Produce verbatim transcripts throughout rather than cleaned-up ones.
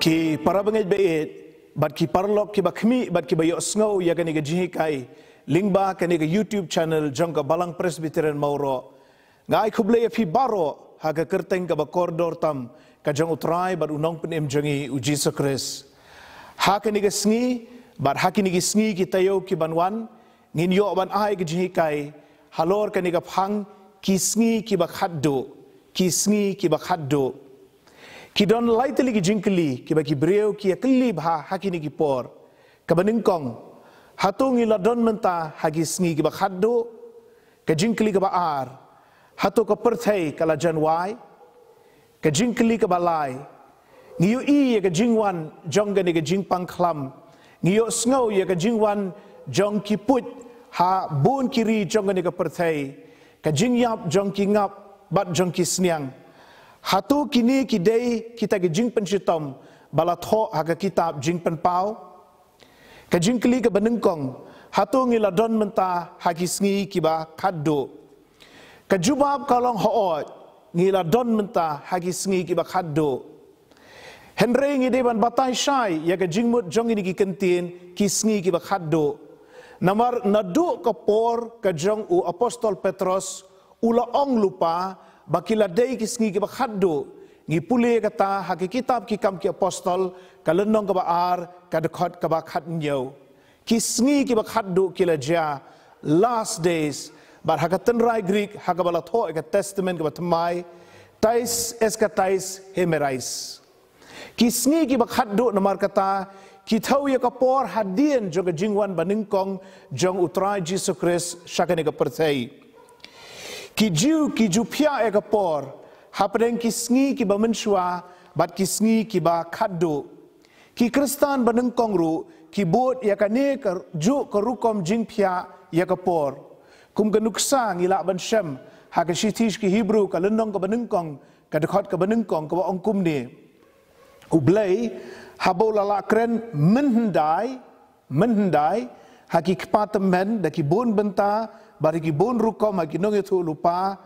Ki para bangeit ba ïeit, bad ki paralok ki ba khmih, bad ki ba ïohsngew ïa kane ka jinghikai lyngba kane ka YouTube channel jong ka Balang Presbyterian Mawroh. Nga ai khublei ïa phi baroh ha ka kyrteng ka ba kordor tam ka jong U Trai bad U Nongpynim jong ngi U Jisu Khrist. Ha kane ka sngi, bad ha kine ki sngi ki taïew ki ban wan, ngin ïoh ban ai ka jinghikai halor kane ka phang, ki sngi ki ba khatduh, ki sngi ki ba khatduh. Ki don lai tylli ki jingkylli ki ba ki briew ki ïa kylli bha ha kine ki por. Ka ba nyngkong, hato ngi la don mynta ha ki sngi ki ba khatduh? Ka jingkylli ka ba ar, hato ka pyrthei ka la jan wai? Ka jingkylli ka ba lai, ngi ïohi ïa ka jingwan jong kane ka jingpang khlam, ngi ïohsngew ïa ka jingwan jong ki puit ha bun ki ri jong kane ka pyrthei, ka jingïap jong ki ngap bad jong ki sniang. Hato kine ki dei kita ki jingpynshitom ba la thoh ha ka kitab Jingpynpaw? Ka jingkylli ka ba nyngkong, hato ngi la don mynta ha ki sngi ki ba khatduh? Ka jubab ka long hooid, ngi la don mynta ha ki sngi ki ba khatduh. Hynrei ngi dei ban batai shai ïa ka jingmut jong kine ki kyntien, ki sngi ki ba khatduh. Namar naduh ka por ka jong u Apostol Petros, u la ong lypa ba ki la dei ki sngi ki ba khatduh. Ngi pule kata ha ki kitab Ki Kam ki Apostol, ka lynnong ka ba ar, ka dkhot ka ba khathynñiew. Ki sngi ki ba khatduh ki la jia, last days. Bad ha ka tynrai Greek ha ka ba la thoh ïa ka Testament ka ba thymmai, tais eskatais hemerais. Ki sngi ki ba khatduh namar kata ki thew ïa ka por hadien jong ka jingwan ba nyngkong jong U Trai Jisu Khrist sha kane ka pyrthei. Ki Jiw ki ju phiah ïa ka por hapdeng ki sngi ki ba mynshuwa bad ki sngi ki ba khatduh. Ki Khristan ba nyngkong ruh ki bud ïa kane ka juh ka rukom jingphiah ïa ka por. Kum ka nuksa ngi lah ban shem ha ka shithi sha ki Hebru ka lynnong ka ba nyngkong, ka dkhot ka ba nyngkong, ka ba ong kumne: U Blei, haba u la lah kren mynhyndai, mynhyndai ha ki kpa tymmen da ki bun bynta bad da ki bun rukom ha ki nongïathuhlypa,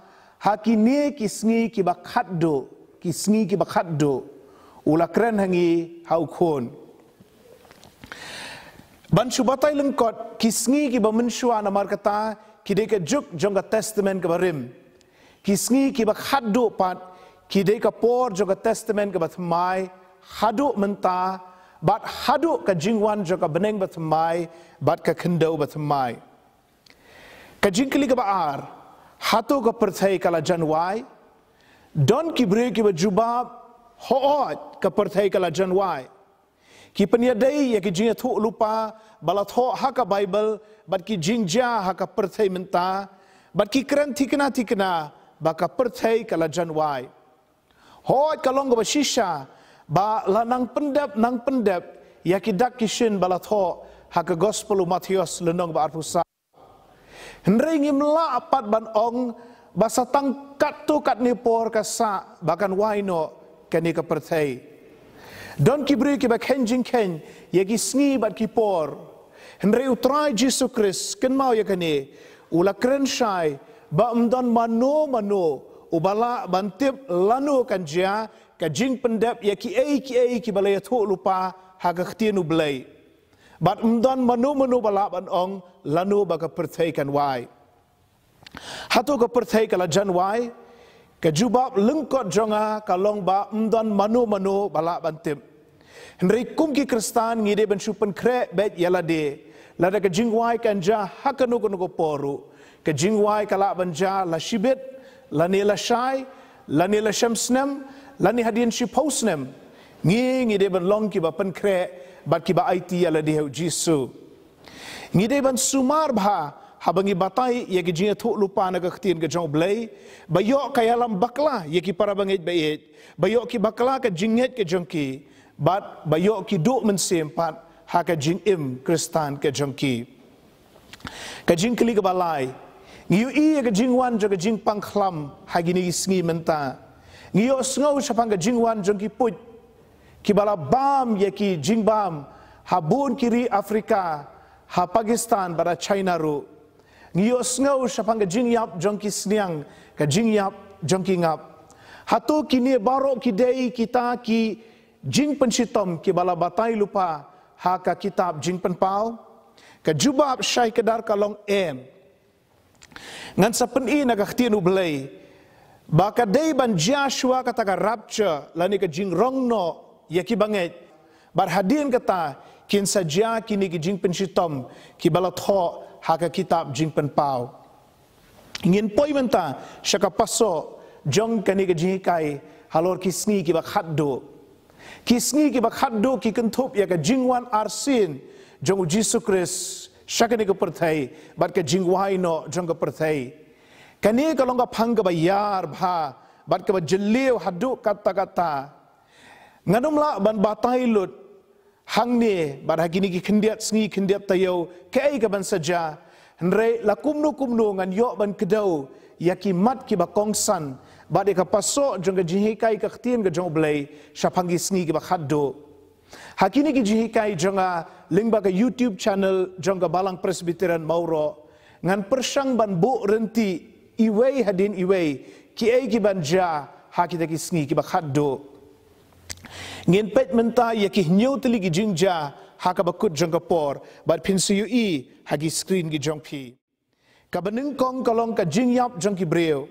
ha kine ki sngi ki ba khatduh, ki sngi ki ba khatduh, u la kren ha ngi ha u Khun. Ban shu batai lyngkot, ki sngi ki ba mynshuwa namar kata ki dei ka juk jong ka Testament ka ba rim. Ki sngi ki ba khatduh pat ki dei ka por jong ka Testament ka ba thymmai, haduh mynta, bad haduh ka jingwan jong ka bneng ba thymmai bad ka khyndew ba thymmai. Ka jingkylli ka ba ar, hato ka pyrthei ka la jan wai? Don ki briew ki ba jubab, hooid, ka pyrthei ka la jan wai. Ki pynïadei ïa ki jingïathuhlypa ba la thoh ha ka Baibl bad ki jingjia ha ka pyrthei mynta, bad ki kren thikna thikna ba ka pyrthei ka la jan wai. Hooid, ka long ka ba shisha ba la nang pyndep, nang pyndep ïa ki dak ki shin ba la thoh ha ka Gospel u Mathaios lynnong ba arphew saw. Hynrei ngim lah pat ban ong ba sa tang katto katne por ka sah ba kan wai noh kane ka pyrthei. Don ki briew ki ba kheiñ jingkheiñ ïa ki sngi bad ki por. Hynrei U Trai Jisu Khrist, kynmaw ïa kane, u la kren shai ba ym don mano mano u ba lah ban tip lano kan jia ka jingpyndep ïa kiei kiei ki ba la ïathuhlypa ha ka Ktien U Blei. Bad ym don mano mano ba lah ban ong lano ba ka pyrthei kan wai. Hato ka pyrthei ka la jan wai? Ka jubab lyngkot jong nga ka long ba ym don mano mano ba lah ban tip. Hynrei kum ki Khristan ngi dei ban shu pynkhreh beit ïa lade, lada ka jingwai kan jia ha kano kano ka por ruh. Ka jingwai ka lah ban jia la shibit, lane la shai, lane la shem snem, lane hadien shiphew snem. Ngi, ngi dei ban long ki ba pynkhreh bad ki ba aiti ïa lade ha U Jisu. Ngi dei ban sumar bha haba ngi batai ïa ki jingïathuhlypa na ka Ktien ka jong U Blei, ba ïoh ka ïalam bakla ïa ki para bangeit ba ïeit, ba ïoh ki bakla ka jingngeit ka jong ki, bad ba ïoh ki duh mynsiem pat ha ka jingim Khristan ka jong ki. Ka jingkylli ka ba lai, ngi ïohi ïa ka jingwan jong ka jingpang khlam ha kine ki sngi mynta. Ngi ïohsngew shaphang ka jingwan jong ki puit ki ba la bam ïa ki jingbam ha bun ki ri Afrika, ha Pakistan bad ha China ruh. Ngi ïohsngew shaphang ka jingïap jong ki sniang, ka jingïap jong ki ngap. Hato kine baroh ki dei kita ki jingpynshitom kiba la batai lypa ha ka kitab Jingpynpaw? Ka jubab shai kdar ka long em. Ngan sa pyni na ka ktien U Blei ba ka dei ban jia shuwa kata ka rapture lane ka jingrong noh ïa ki bangeit. Bad hadien kata kin sa jia kine ki jingpynshitom kiba la thoh ha ka kitab Jingpynpaw. Ngin poi mynta sha ka pasoh jong kane ka jinghikai halor ki sngi kiba khatduh. Ki sngi kiba khatduh ki kynthup ïa ka jingwan arsien jong U Jisu Khrist sha kane ka pyrthei bad ka jingwai noh jong ka pyrthei. Kane ka long ka phang kaba ïar bha bad kaba jylliew haduh katta katta. Ngan ym lah ban batai lut hangne bad ha kine ki khyndiat sngi khyndiat taïew kaei kaban sa jia. Hynrei la kumno kumno ngan ïoh ban kdew ïa ki mat kiba kongsan bad ïa ka pasoh jong ka jinghikai ka ktien ka jong U Blei shaphang ki sngi kiba khatduh. Ha kine ki jinghikai jong nga lyngba ka YouTube channel jong ka Balang Presbyterian Mawroh, ngan pyrshang ban buh rynti iwei hadien iwei kiei kiban jia ha kita ki sngi kiba khatduh. Ngin peit mynta ïa ki hynñiew tylli ki jingjia ha kaba kut jong ka por bad phin sa ïohi ha ki screen ki jong phi. Kaba nyngkong ka long ka jingïap jong ki briew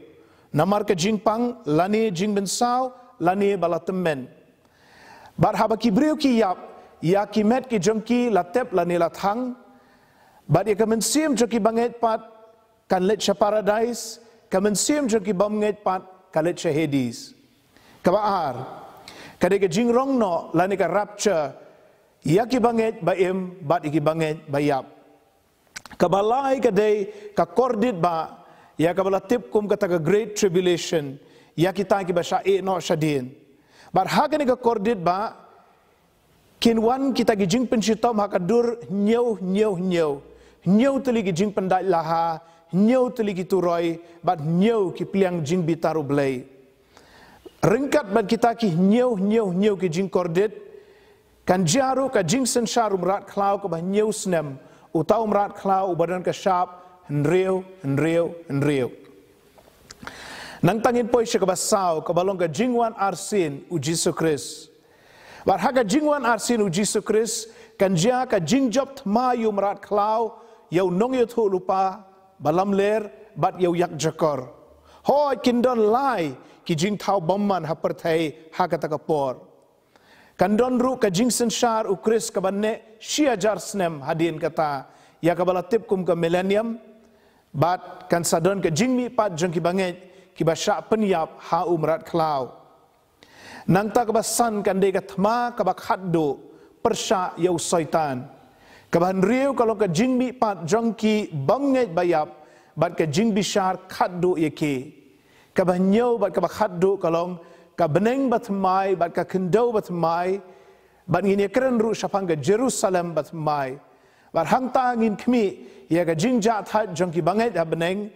namar ka jingpang lane jingmynsaw lane ba la tymmen. Bad haba ki briew ki ïap, ïa ki met ki jong ki la tep lane la thang. Bad ïa ka mynsiem jong ki bangeit pat kan leit sha paradais, ka mynsiem jong ki bym ngeit pat ka leit sha Hades. Kaba ar ka dei ka jingrong noh lane ka rapture ïa ki bangeit ba im bad ïa ki bangeit ba ïap. Kaba lai ka dei ka kordit ba ïa kaba la tip kum kata ka Great Tribulation ïa kita kiba shah ïeh noh shadien. Bad ha kane ka kordit ba kin wan kita ki jingpynshitom ha ka dur hynñiew hynñiew hynñiew. Hynñiew tylli ki jingpyndait laha, hynñiew tylli ki turoi bad hynñiew ki pliang jingbitar U Blei. Ryngkat bad kita ki hynñiew hynñiew hynñiew ki jingkordit kan jia ruh ka jingsynshar U Mrad Khlaw kaba hynñiew snem, uta U Mrad Khlaw uba don ka shap hynriew hynriew hynriew. Nangta ngin poi sha kaba saw kaba long ka jingwan arsien U Jisu Khrist. Bad ha ka jingwan arsien U Jisu Khrist kan jia ka jingjop thma ïa U Mrad Khlaw, ïa u nongïathuhlypa ba lamler bad ïa u ïakjakor. Hooid, kin don lai ki jingthaw bymman ha pyrthei ha kata ka por. Kan don ruh ka jingsynshar U Khrist kaban neh shi hajar snem hadien kata ïa kaba la tip kum ka millennium. Bad kan sa don ka jingmihpat jong ki bangeit kiba shah pynïap ha U Mrad Khlaw. Nangta kaba san kan dei ka thma kaba khatduh pyrshah ïa u Soitan. Kaba hynriew ka long ka jingmihpat jong ki bym ngeit ba ïap bad ka jingbishar khatduh ïa ki. Kaba hynñiew bad kaba khatduh ka long ka bneng bathymmai bad ka khyndew bathymmai. Bad ngin ïakren ruh shaphang ka Jerusalem bathymmai. Bad hangta ngin khmih ïa ka jingjahthait jong ki bangeit ha bneng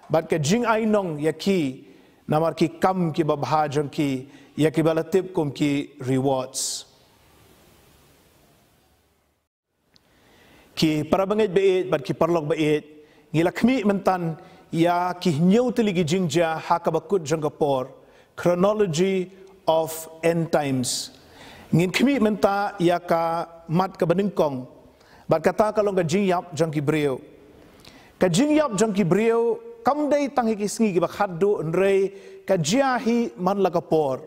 bad ka jingainong ïa ki namar ki kam kiba bha jong ki, ïa kiba la tip kum ki rewards. Ki para bangeit ba ïeit bad ki paralok ba ïeit, ngi la khmih mynta ïa ki hynñiew tylli ki jingjia ha kaba kut jong ka por, chronology of end times. Ngin khmih mynta ïa ka mat kaba nyngkong bad kata ka long ka jingïap jong ki briew. Ka jingïap jong ki briew kam dei tang ha ki sngi kiba khatduh, hynrei ka jia hi man la ka por.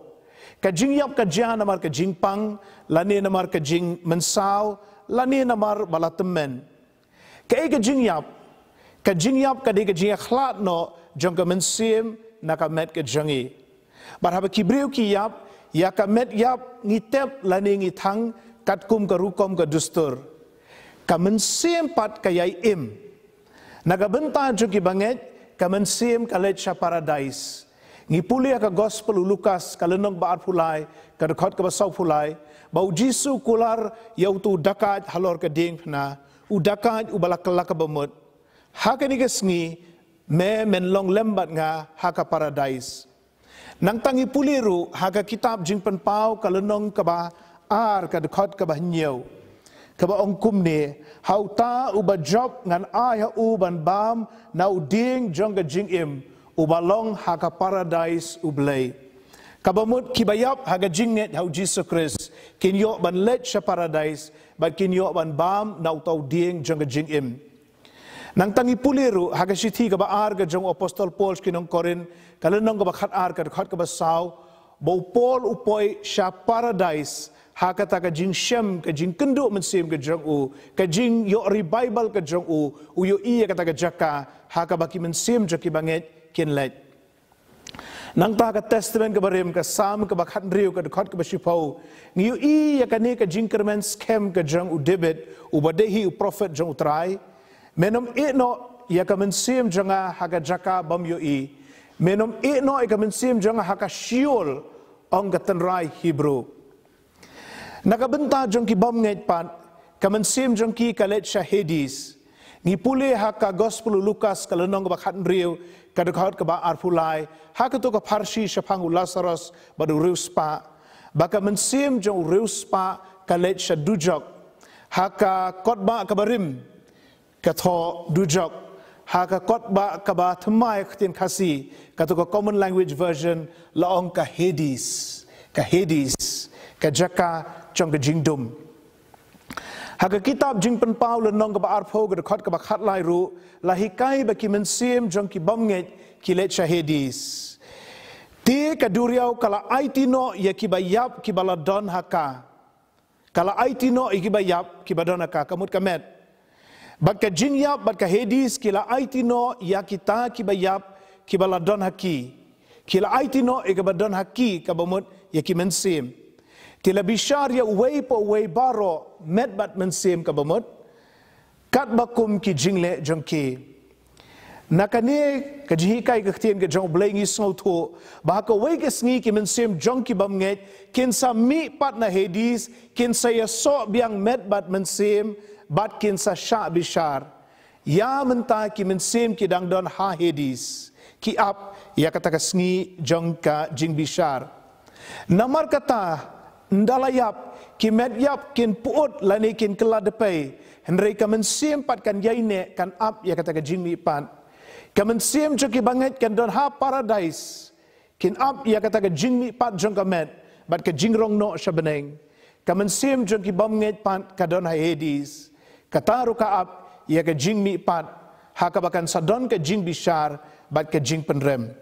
Ka jingïap ka jia namar ka jingpang, lane namar ka jingmynsaw, lane namar ba la tymmen. Kaei ka jingïap? Ka jingïap ka dei ka jingïakhlad noh jong ka mynsiem na ka met ka jong ngi. Bad haba ki briew ki ïap, ïa ka met ïap ngi tep lane ngi thang katkum ka rukom ka dustur. Ka mynsiem pat ka ïai im. Na ka bynta jong ki bangeit, ka mynsiem ka leit sha paradais. Ngi pule ha ka gospel u Lukas, ka lynnong ba arphew lai, ka dkhot kaba sawphew lai, ba U Jisu u kular ïa uto u dakaid halor ka diengphna, u dakaid uba la kylla kaba mut. Ha kane ka sngi, me men long lem bad nga ha ka paradais. Nangta ngi pule ruh ha ka kitab Jingpynpaw ka lynnong kaba ar, ka dkhot kaba hynñiew, kaba ong kumne: Ha uta uba jop ngan ai ha u ban bam na u dieng jong ka jingim, uba long ha ka paradais U Blei. Kaba mut kiba ïap ha ka jingngeit ha U Jisu Khrist Kin ïoh ban leit sha paradais, bad kin ïoh ban bam na uta u dieng jong ka jingim. Nangta ngi pule ruh ha ka shithi kaba ar ka jong u Apostol Paul sha ki nong Korinth, ka lynnong kaba khatar, ka dkhot kaba saw, ba u Paul u poi sha paradais ha kata ka jingshem, ka jingkynduh mynsiem ka jong u, ka jingïoh revival ka jong u, u ïohi ïa kata ka jaka ha kaba ki mynsiem jong ki bangeit kin leit. Nangta ha ka Testament kaba rim, ka Salm kaba khathynriew, ka dkhot kaba shiphew, ngi ïohi ïa kane ka jingkyrmen skhem ka jong u David, uba dei hi u prophet jong u Trai. Men ym ïeh noh ïa ka mynsiem jong nga ha ka jaka bym ïohi. Men ym ïeh noh ïa ka mynsiem jong nga ha ka Sheol, ong ka tynrai Hebru. Na ka bynta jong ki bym ngeit pat, ka mynsiem jong ki ka leit sha Hades. Ngi pule ha ka Gospel u Lukas, ka lynnong kaba khathynriew, ka dkhot kaba arphew lai, ha kato ka pharshi shaphang u Lasaros bad u riewspah, ba ka mynsiem jong u riewspah ka leit sha dujok. Ha ka kotbah kaba rim, ka thoh dujok. Ha ka kotbah kaba thymmai ha ka ktien Khasi, kato ka Common Language Version, la ong ka Hades, ka Hades, ka jaka jong ka jingdum. Ha ka kitab Jingpynpaw lynnong kaba arphew, ka dkhot kaba khatlai ruh, la hikai ba ki mynsiem jong ki bym ngeit ki leit sha Hades. Te ka duriaw ka la aiti noh ïa kiba ïap kiba la don ha ka. Ka la aiti noh ïa kiba ïap kiba don ha ka, ka mut ka met. Bad ka jingïap bad ka Hades ki la aiti noh ïa kita kiba ïap kiba la don ha ki. Ki la aiti noh ïa kiba don ha ki, kaba mut ïa ki mynsiem. Te la bishar ïa uwei pa uwei baroh, met bad mynsiem, kaba mut katba kum ki jingleh jong ki. Na kane ka jinghikai ka ktien ka jong U Blei ngi sngewthuh ba ha kawei ka sngi ki mynsiem jong ki bym ngeit kin sa mih pat na Hades, kin sa ïasoh biang met bad mynsiem, bad kin sa shah bishar. Ïa mynta ki mynsiem ki dang don ha Hades, ki ap ïa kata ka sngi jong ka jingbishar. Namar kata, ynda la ïap, ki met ïap kin pyut lane kin kylla dpei, hynrei ka mynsiem pat kan ïaineh, kan ap ïa kata ka jingmihpat. Ka mynsiem jong ki bangeit kan don ha paradais, kin ap ïa kata ka jingmihpat jong ka met bad ka jingrong noh sha bneng. Ka mynsiem jong ki bym ngeit pat ka don ha Hades, kata ruh ka ap ïa ka jingmihpat, ha kaba kan sa don ka jingbishar bad ka jingpynrem.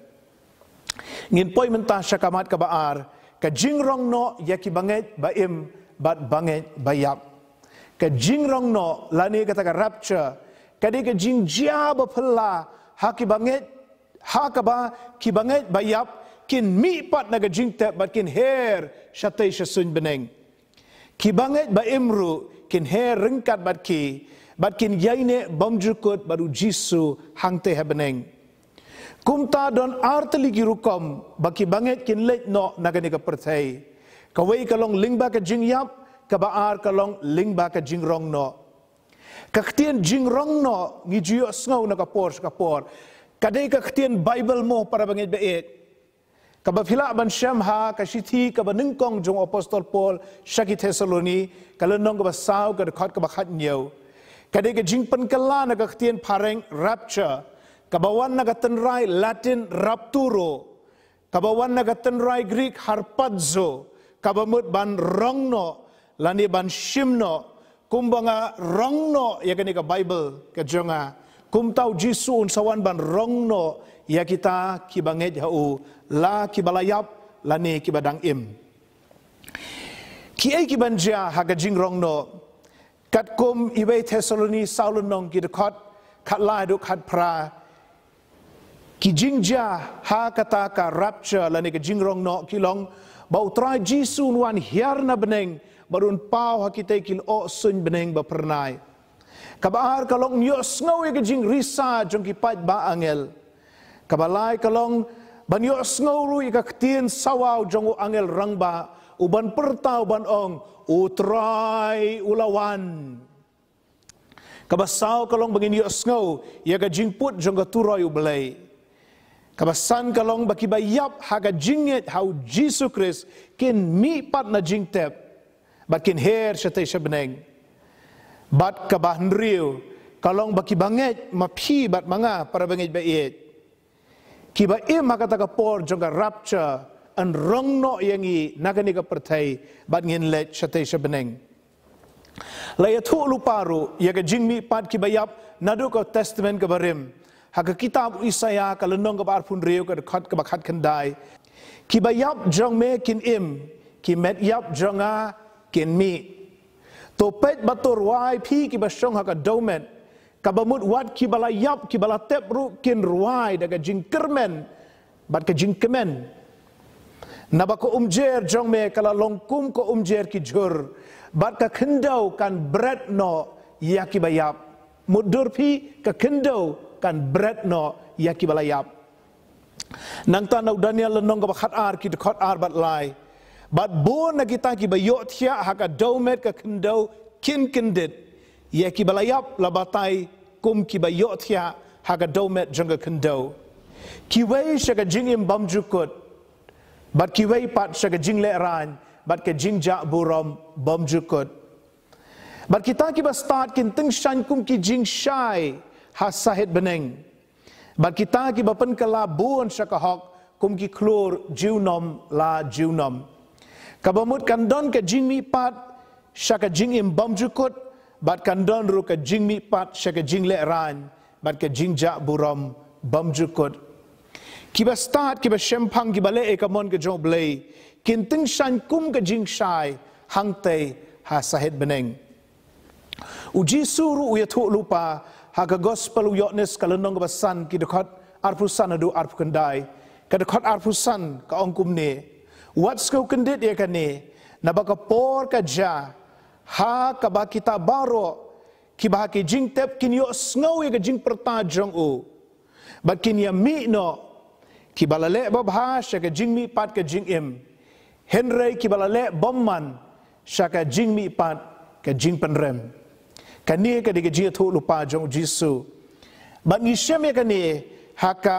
Ngin poi mynta sha ka mat kaba ar, ka jingrong noh ïa ki bangeit ba im bad bangeit ba ïap. Ka jingrong noh lane kata ka rapture, ka dei ka jingjia ba phylla ha ki bangeit, ha kaba ki bangeit ba ïap kin mih pat na ka jingtep bad kin her shatei sha suiñ bneng. Ki bangeit ba im ruh kin her ryngkat bad ki, bad kin ïaineh bymjukut bad U Jisu hangtei ha bneng. Kumta don ar tylli ki rukom ba ki bangeit kin leit noh na kane ka pyrthei. Kawei ka long lyngba ka jingïap, kaba ar ka long lyngba ka jingrong noh. Ka ktien jingrong noh ngi ju ïohsngew na ka por sha ka por. Ka dei ka ktien Baibl mo, para bangeit ba ïeit? Kaba phi lah ban shem ha ka shithi kaba nyngkong jong u Apostol Paul sha ki Thessaloni, ka lynnong kaba saw, ka dkhot kaba khathynñiew. Ka dei ka jingpynkylla na ka ktien phareng rapture, kaba wan na ka tynrai Latin rapturo, kaba wan na ka tynrai Greek harpazo, kaba mut ban rong noh lane ban shim noh. Kumba nga rong noh ïa kane ka Baibl ka jong nga, kumta U Jisu un sa wan ban rong noh ïa kita ki bangeit ha u, la kiba la ïap lane kiba dang im. Kiei ki ban jia ha ka jingrong noh? Katkum i wei Thessaloni saw lynnong, ki dkhot khatlai haduh khatphra, ki jingjia ha kata ka rapture lane ka jingrong noh ki long ba U Trai Jisu un wan hiar na bneng bad un paw ha kitei ki lyoh suiñ bneng ba phyrnai. Kaba ar ka long, ïohsngew ïa ka jingrisa jong ki paidbah angel. Kaba lai ka long ban ïohsngew ruh ïa ka ktien sawaw jong u angel rangbah, u ban pyrta, u ban ong, U Trai u la wan. Kaba saw ka long ba ngin ïohsngew ïa ka jingput jong ka turoi U Blei. Kaba san ka long ba kiba ïap ha ka jingngeit ha U Jisu Khrist kin mih pat na jingtep bad kin her shatei sha bneng. Bad kaba hynriew ka long ba kiba ngeit, ma phi bad ma nga, para bangeit ba ïeit, kiba im ha kata ka por jong ka rapture, yn rong noh ïa ngi na kane ka pyrthei bad ngin leit shatei sha bneng. La ïathuh lypa ruh ïa ka jingmihpat kiba ïap naduh ka Testament kaba rim, ha ka kitab u Isaïah ka lynnong kaba arphew hynriew ka dkhot kaba khatkhyndai: Kiba ïap jong me kin im, ki met ïap jong nga kin mih. To peit bad to rwai, phi kiba shong ha ka dewmet, kaba mut wat kiba la ïap kiba la tep ruh kin rwai da ka jingkyrmen bad ka jingkmen. Naba ka umjer jong me ka la long kum ka umjer ki jhur, bad ka khyndew kan bret noh ïa kiba ïap. Mutdur phi, ka khyndew kan bret noh ïa kiba la ïap. Nangta na u Daniel lynnong kaba khatar ki dkhot ar bad lai: Bad bun na kita kiba ïohthiah ha ka dewmet ka khyndew kin kyndit, ïa kiba la ïap la batai kum kiba ïohthiah ha ka dewmet jong ka khyndew. Kiwei sha ka jingim bymjukut, bad kiwei pat sha ka jinglehrain bad ka jingjah burom bymjukut. Bad kita kiba stad kin tyngshaiñ kum ki jingshai ha sahit bneng, bad kita kiba pynkylla bun sha ka hok kum ki khlur junom la junom. Kaba mut kan don ka jingmihpat sha ka jingim bymjukut, bad kan don ruh ka jingmihpat sha ka jinglehrain bad ka jingjah burom bymjukut. Kiba stad, kiba shemphang, kiba leh ïa ka mon ka jong U Blei kin tyngshaiñ kum ka jingshai hangtei ha sahit bneng. U Jisu ruh u ïathuh lypa ha ka Gospel u Ïoannis ka lynnong kaba san ki dkhot arphew san haduh arphew khyndai. Ka dkhot arphew san ka ong kumne: Wat sngewkyndit ïa kane, naba ka por ka jia ha kaba kita baroh kiba ha ki jingtep kin ïohsngew ïa ka jingpyrta jong u, bad kin ïamih noh, kiba la leh babha sha ka jingmihpat ka jingim, hynrei kiba la leh bymman sha ka jingmihpat ka jingpynrem. Kane ka dei ka jingïathuh lypa jong U Jisu. Bad ngi shem ïa kane ha ka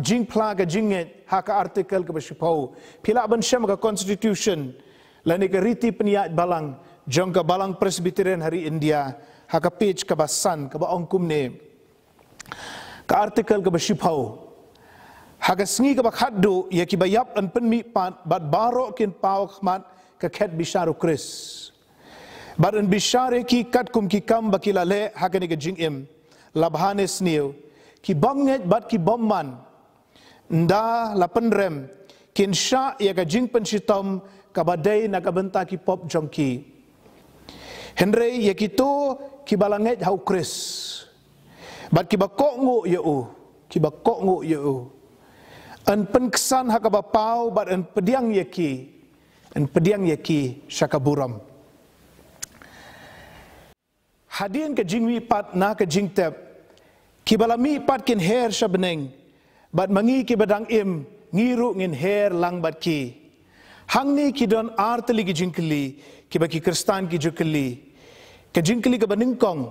jingphla ka jingngeit ha ka article kaba shiphew. Phi lah ban shem ha ka Constitution lane ka riti pynïaid balang jong ka Balang Presbyterian ha ri India, ha ka page kaba san, kaba ong kumne: Ka article kaba shiphew: Ha ka sngi kaba khatduh ïa kiba ïap yn pynmihpat, bad baroh kin paw khmat ka khet bishar U Khrist, bad yn bishar ïa ki katkum ki kam ba ki la leh ha kane ka jingim, la bha ne sniew. Ki bymngeit bad ki bymman, ynda la pynrem, kin shah ïa ka jingpynshitom kaba dei na ka bynta ki pop jong ki. Hynrei ïa kito kiba la ngeit ha U Khrist, bad kiba kohnguh ïa u, kiba kohnguh ïa u, yn pynksan ha kaba paw, bad yn pdiang ïa ki, yn pdiang ïa ki sha ka burom. Hadien ka jingmihpat na ka jingtep, kiba la mihpat kin her sha bneng, bad ma ngi kiba dang im, ngi ruh ngin her lang bad ki. Hangne ki don ar tylli ki jingkylli kiba ki Khristan ki ju kylli. Ka jingkylli kaba nyngkong: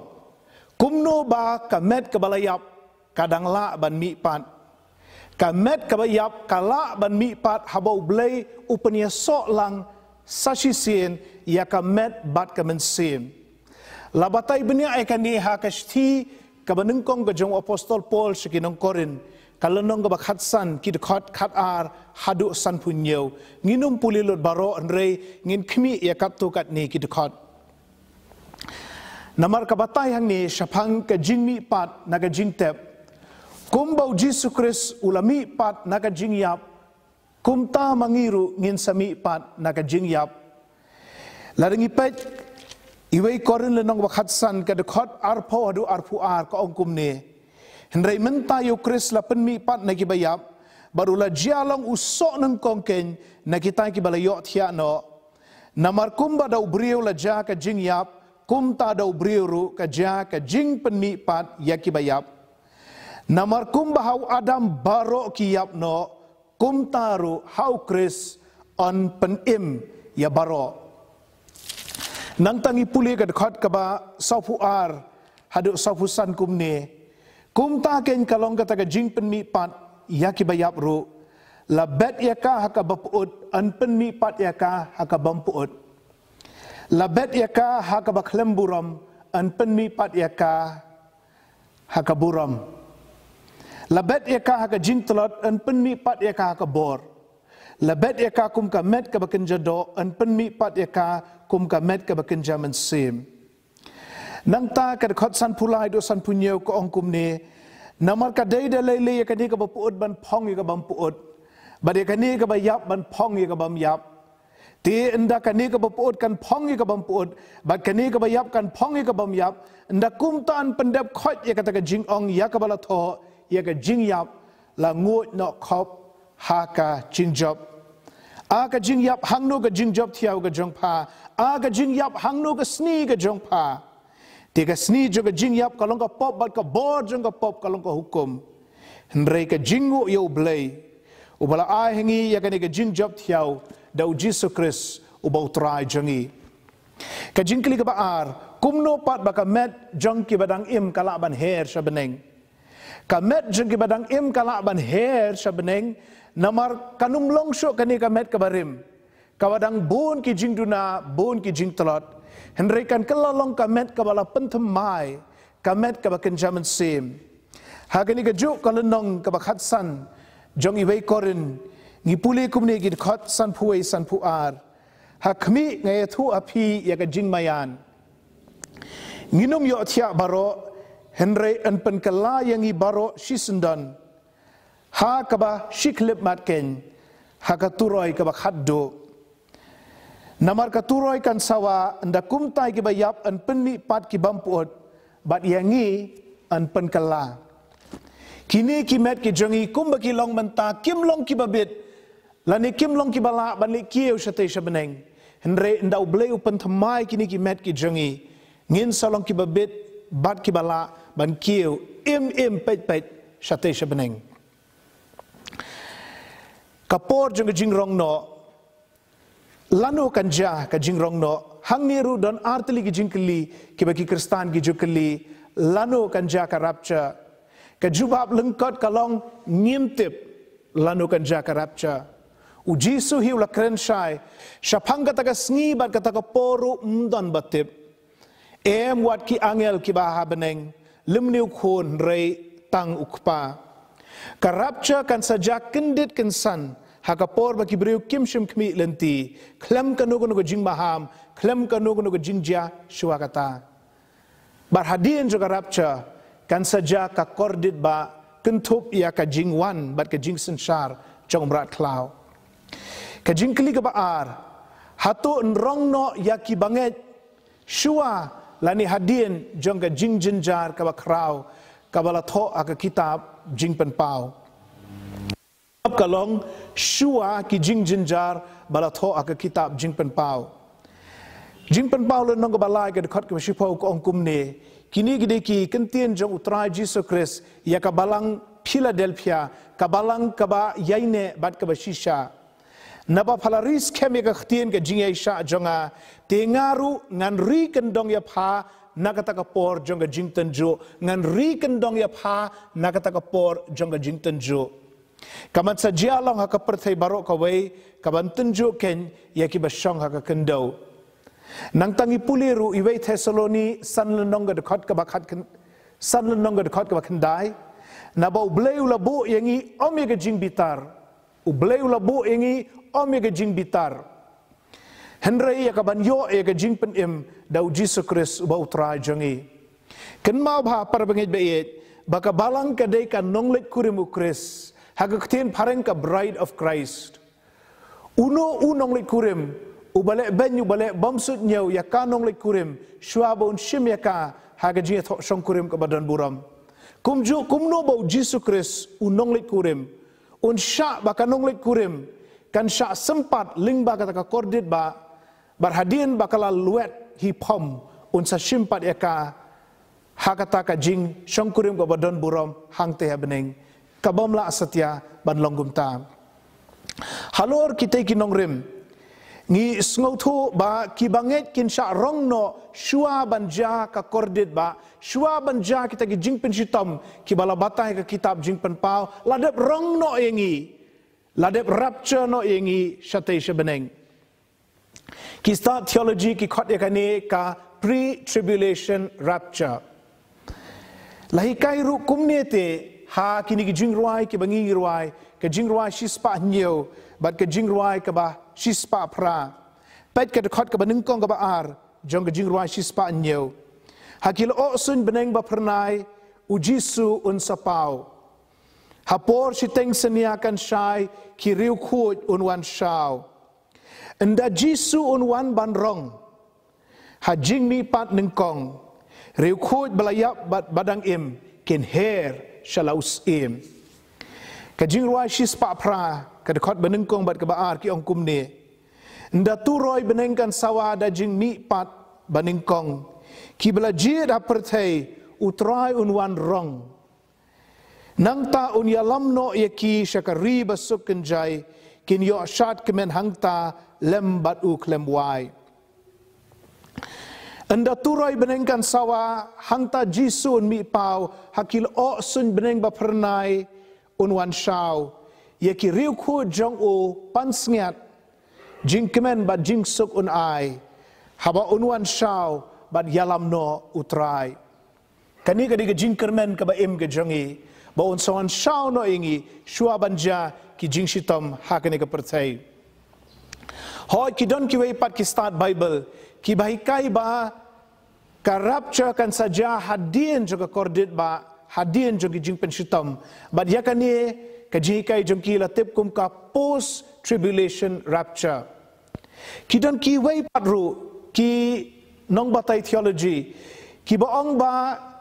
Kumno ba ka met kaba la ïap ka dang lah ban mihpat? Ka met kaba ïap ka lah ban mihpat haba U Blei u pynïasoh lang sa shisien ïa ka met bad ka mynsiem. La batai bniah ïa kane ha ka shithi kaba nyngkong ka jong u Apostol Paul sha ki nong Korinth, ka lynnong kaba khatsan, ki dkhot khatar haduh sanphew hynñiew. Ngin ym pule lut baroh, hynrei ngin khmih ïa katto katne ki dkhot. Namar ka batai hangne shaphang ka jingmihpat na ka jingtep. Kumba U Jisu Khrist u la mihpat na ka jingïap, kumta ma ngi ruh ngin sa mihpat na ka jingïap. Lada ngi peit Iwei Korinth lynnong ba khatsan, ka dkhot arphew haduh arphew ar, ka ong kumne: Hynrei mynta ïa U Khrist la pynmihpat na kiba ïap, bad u la jia long u soh nyngkong keiñ na kita kiba la ïohthiah noh. Namar kumba da u briew la jia ka jingïap, kumta da u briew ruh ka jia ka jingpynmihpat ïa kiba ïap. Namar kumba ha u Adam baroh ki ïap noh, kumta ruh ha U Khrist yn pynim ïa baroh. Nangta ngi pule ka dkhot kaba sawphew ar haduh sawphew san kumne: Kumta keiñ ka long kata ka jingpynmihpat ïa kiba ïap ruh. La bet ïa ka ha kaba pyut, yn pynmihpat ïa ka ha kaba ym pyut. La bet ïa ka ha kaba khlem burom, yn pynmihpat ïa ka ha ka burom. La bet ïa ka ha ka jingtlot, yn pynmihpat ïa ka ha ka bor. La bet ïa ka kum ka met kaba kynja doh, yn pynmih pat ïa ka kum ka met kaba kynja mynsiem. Nangta ka dkhot sanphew lai haduh sanphew hynñiew ka ong kumne: Namar ka dei da lei lei ïa kane kaba pyut ban phong ïa ka bym pyut, bad ïa kane kaba ïap ban phong ïa ka bym ïap. Te ynda kane kaba pyut kan phong ïa ka bym pyut, bad kane kaba ïap kan phong ïa ka bym ïap, ynda kumta yn pyndep khoit ïa kata ka jingong ïa kaba la thoh, ïa ka jingïap la nguid noh khop ha ka jingjop. A ka jingïap, hangno ka jingjop thiaw ka jong pha? A ka jingïap, hangno ka sni ka jong pha? Te ka sni jong ka jingïap ka long ka pop, bad ka bor jong ka pop ka long ka hukum. Hynrei ka jingnguh ïa U Blei, uba la ai ha ngi ïa kane ka jingjop thiaw da U Jisu Khrist uba U Trai jong ngi. Ka jingkylli kaba ar: Kumno pat ba ka met jong kiba dang im ka lah ban her sha bneng? Ka met jong kiba dang im ka lah ban her sha bneng, namar kan ym long shuh kane ka met kaba rim, kaba dang bun ki jingduna, bun ki jingtlot. Hynrei kan kylla long ka met kaba la pynthymmai, ka met kaba kynja mynsiem. Ha kane kajuh ka lynnong kaba khatsan jong Iwei Korinth, ngi pule kumne ki dkhot sanphew wei, sanphew ar: Ha khmih, nga ïathuh ha phi ïa ka jingmaïan. Ngin ym ïohthiah baroh, hynrei yn pynkylla ïa ngi baroh shisyndon, ha kaba shi khyllipmat keiñ, ha ka turoi kaba khatduh. Namar ka turoi kan sawa, ynda kumta ïa kiba ïap yn pynmih pat ki bym pyut, bad ïa ngi yn pynkylla. Kine ki met ki jong ngi kumba ki long mynta kim long kiba bit, lane kim long kiba lah ban leit kiew shatei sha bneng. Hynrei ynda U Blei u pynthymmai kine ki met ki jong ngi, ngin sa long kiba bit bad kiba lah ban kiew im im peit peit shatei sha bneng. Ka por jong ka jingrong noh. Lano kan jia ka jingrong noh? Hangne ruh don artylli ki jingkylli kiba ki Khristan ki ju kylli. Lano kan jia ka rapture? Ka jubab lyngkot ka long: Ngim tip lano kan jia ka rapture. U Jisu hi u la kren shai: Shaphang kata ka sngi bad kata ka por ruh ym don ba tip, em wat ki angel kiba ha bneng, lymne U Khun, hynrei tang U Kpa. Ka rapture kan sa jia kyndit kynsan ha ka por ba ki briew kim shym khmih lynti, khlem kano kano ka jingmaham, khlem kano kano ka jingjia shuwa kata. Bad hadien jong ka rapture kan sa jia ka kordit ba kynthup ïa ka jingwan bad ka jingsynshar jong U Mrad Khlaw. Ka jingkylli kaba ar: Hato yn rong noh ïa ki bangeit shuwa lane hadien jong ka jingjynjar kaba khraw kaba la thoh ha ka kitab Jingpynpaw? Ka long: Shuwa ki jingjynjar ba la thoh ha ka kitab Jingpynpaw. Jingpynpaw lynnong kaba lai ka dkhot kaba shiphew ka ong kumne: Kine ki dei ki kyntien jong U Trai Jisu Khrist ïa ka balang Philadelphia, ka balang kaba ïaineh bad kaba shisha. Naba pha la ri skhem ïa ka ktien ka jingïaishah jong nga, te nga ruh ngan ri kyndong ïa pha na kata ka por jong ka jingtynjuh, ngan ri kyndong ïa pha na kata ka por jong ka jingtynjuh. Ka ban sa jia long ha ka pyrthei baroh kawei, ka ban tynjuh keiñ ïa kiba shong ha ka khyndew. Nangta ngi pule ruh Iwei Thessaloni san lynnong ka dkhot kaba khat kyn-, san lynnong ka dkhot kaba khyndai: Naba U Blei u la buh ïa ngi ym ïa ka jingbitar. U Blei u la buh ïa ngi ym ïa ka jingbitar, hynrei ïa ka ban ïoh ïa ka jingpynim da U Jisu Khrist uba U Trai jong ngi. Kynmaw bha para bangeit ba ïeit, ba ka balang ka dei ka nongleit kurim U Khrist, ha ka ktien phareng ka Bride of Christ. Uno u nongleit kurim uba leh beiñ, uba leh bymsuidñiew ïa ka nongleit kurim shuwa ba un shim ïa ka ha ka jingïathoh shongkurim kaba don burom? Kumjuh kumno ba U Jisu Khrist u nongleit kurim, un shah ba ka nongleit kurim kan shah sympat lyngba kata ka kordit ba, bad hadien ba ka la lwet hi phom, un sa shim pat ïa ka ha kata ka jingshongkurim kaba don burom hangta ha bneng, ka bym lah satia ban long kumta. Halor kitei ki nongrim, ngi sngewthuh ba ki bangeit kin shah rong noh shuwa ban jia ka kordit ba, shuwa ban jia kita ki jingpynshitom kiba la batai ha ka kitab Jingpynpaw, la dep rong noh ïa ngi, la dep rapture noh ïa ngi shatei sha bneng. Ki stad theology ki khot ïa kane ka pre-tribulation rapture. La hikai ruh kumne te Ha kine ki jingrwai kiba ngi rwai, ka jingrwai shispah hynñiew bad ka jingrwai kaba shispah phra. Peit ka dkhot kaba nyngkong kaba ar jong ka jingrwai shispah hynñiew. Ha ki lyoh suiñ bneng ba phyrnai, u Jisu un sa paw. Ha por shiteng synñia kan shai, ki riewkhuid un wan shaw. Ynda Jisu un wan ban rong ha jingmihpat nyngkong, riewkhuid ba la ïap bad ba dang im kin her sha la u syiem. Ka jingrwai shispah phra, ka dkhot ba nyngkong bad kaba ar ki ong kumne: Ynda turoi bneng kan sawa da jingmihpat ba nyngkong, kiba la jied ha pyrthei, u Trai un wan rong. Nangta un ïalam noh ïa ki sha ka ri ba suk kynjai, kin ïoh shad kmen hangta lem bad u khlem wai. Ynda turoi bneng kan sawa, hangta Jisu un mih paw, ha ki lyoh suiñ bneng ba phyrnai un wan shaw. Ïa ki riewkhuid jong u pansngiat, jingkmen bad jingsuk un ai, haba un wan shaw bad ïalam noh u Trai. Kane ka dei ka jingkyrmen kaba im ka jong ngi, ba un sa wan shaw noh ïa ngi shuwa ban jia ki jingshitom ha kane ka pyrthei. Hooid, ki don kiwei pat ki stad Baibl kiba hikai ba ka rapture kan sa jia hadien jong ka kordit ba, hadien jong ki jingpynshitom. Bad ïa kane ka jinghikai jong ki la tip kum ka post tribulation rapture. Ki don kiwei pat ruh ki nongbatai theology kiba ong ba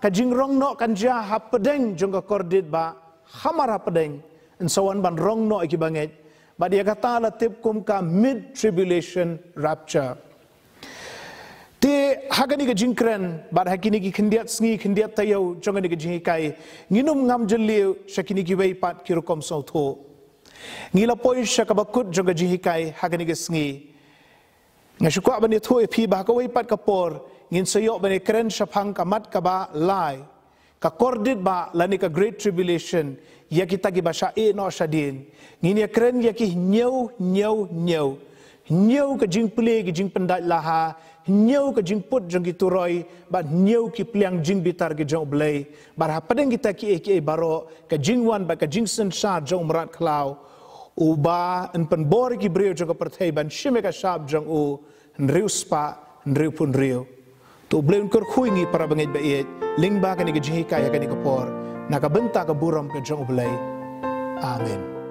ka jingrong noh kan jia hapdeng jong ka kordit ba, hamar hapdeng yn sa wan ban rong noh ïa ki bangeit. Bad ïa kata la tip kum ka mid tribulation rapture. Te ha kane ka jingkren bad ha kine ki khyndiat sngi khyndiat taïew jong kane ka jinghikai, ngin ym ngam jylliew sha kine kiwei pat ki rukom sngewthuh. Ngi la poi sha kaba kut jong ka jinghikai ha kane ka sngi. Nga shu kwah ban ïathuh ïa phi ba ha kawei pat ka por ngin sa ïoh ban ïakren shaphang ka mat kaba lai, ka kordit ba lane ka great tribulation, ïa kita kiba shah ïeh noh shadien. Ngin ïakren ïa ki hynñiew, hynñiew, hynñiew. Hynñiew ka jingplie ki jingpyndait laha, hynñiew ka jingput jong ki turoi, bad hynñiew ki pliang jingbitar ki jong U Blei. Bad hapdeng kita kiei kiei baroh, ka jingwan bad ka jingsynshar jong U Mrad Khlaw, uba yn pynbor ïa ki briew jong ka pyrthei ban shim ïa ka shap jong u hynriew spah hynriewphew hynriew. To U Blei un kyrkhu ïa ngi para bangeit ba ïeit lyngba kane ka jinghikai ha kane ka por, na ka bynta ka burom ka jong U Blei. Amen.